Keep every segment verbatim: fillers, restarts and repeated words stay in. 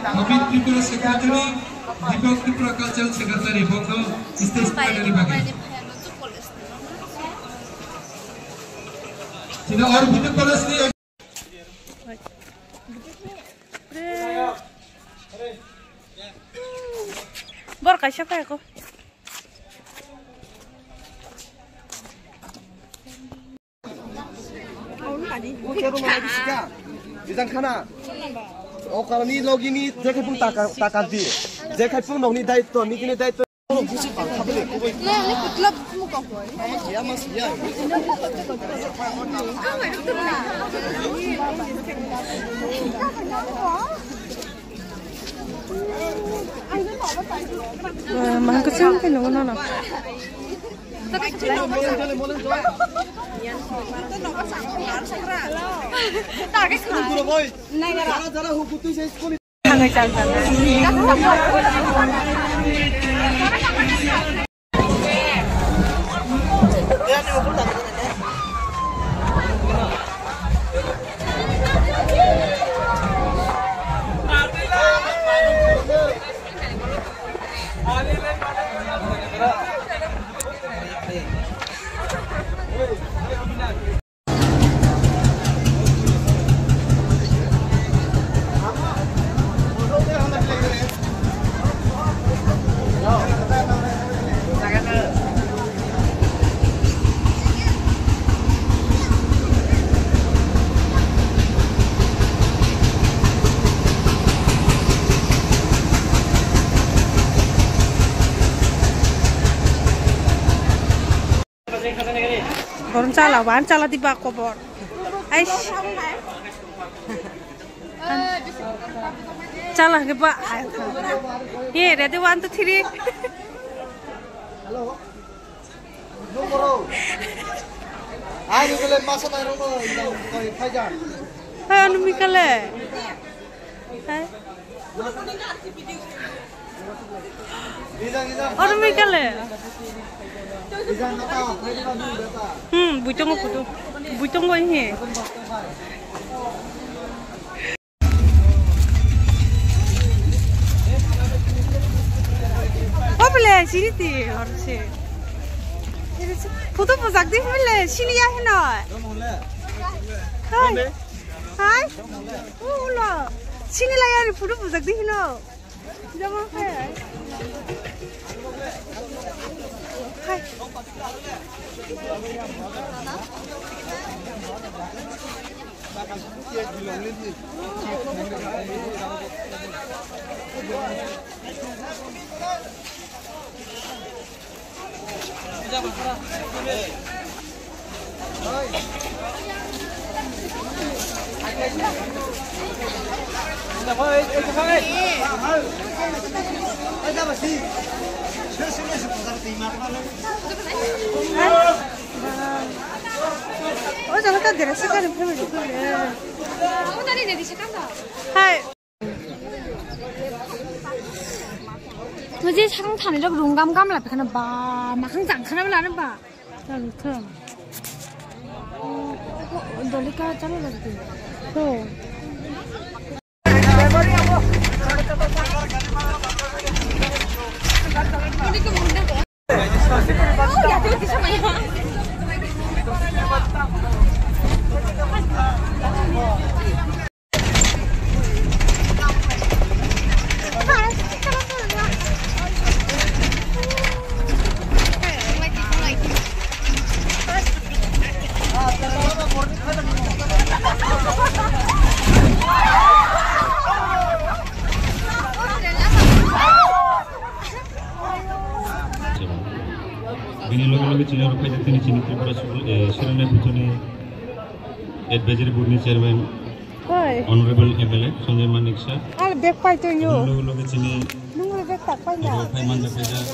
Amit Tripura Secretary, Deepak Tripura Cultural Secretary, bondo stage phainani bagwi. Chini Aurobindo College ni Bor kaisa phai ko. Bijang khana. O karani logini jekhai pung taka, taka di. Jekhai pung nokni daitto, nigini daitto. Mahang kwchang khe nungo nono. Boron chala, wan chala di ba kobor. Ais. Chala ke ba. Ye, ready, one, two, three. Hello. Numero. Ai, ni bole masa nai rono, koi phai ja. Hai, anu mikale. Hai. Oro mikale. Hmm, buitongo kudu. Buitongo he. O bole, sini ti, or se. Photo bujak di bole, sini ya heno. Hai. Hai. O ulo. Sini la ya, photo bujak di heno. Jama hai. Hai. O jaga ta dress ka ni family ko le. Hai. Mujhe sang thani rok rung gam gam la phikana ba, makhang jang khana bela ba. Thang, thang. Dolika chalo lagdi. To. Bini loge loge chini oro phaijak tini chini Tripura Shirone Bhutoni Advisory Board ni Chairman Honorable M L A Sanjay Manik sir. Ar bag pai to yo. Bini loge loge chini Nung bag tak pai ya. Oro phai manjak phaijak.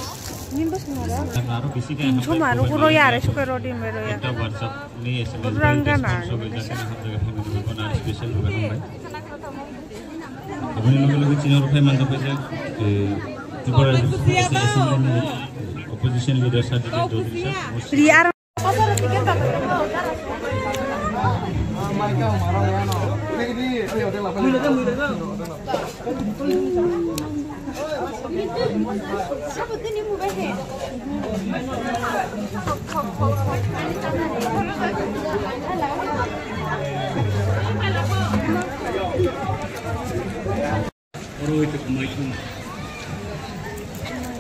Nin bas mara. Aro bisi khe Soma aro guro ya re suka rodi mero ya. Ekta WhatsApp ni S M S Gurang gana. Special bukan. Aboni loge loge chini oro phai manjak phaijak, eh, Tripura Assembly ni opposition leader Sajid Chaudhary sir. Ri ar Oro hoite khamai thung.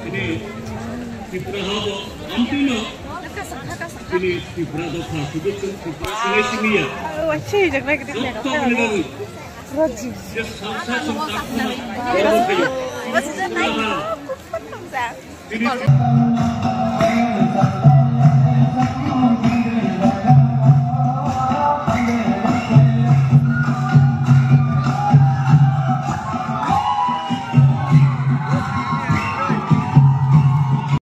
Tini Tripura ha bo amtwino tini Tripura dopha, sudut chwng Tripura sinai simiya. Jotto ni bagwi je salsa chwng tak khna, oro hoite. Tini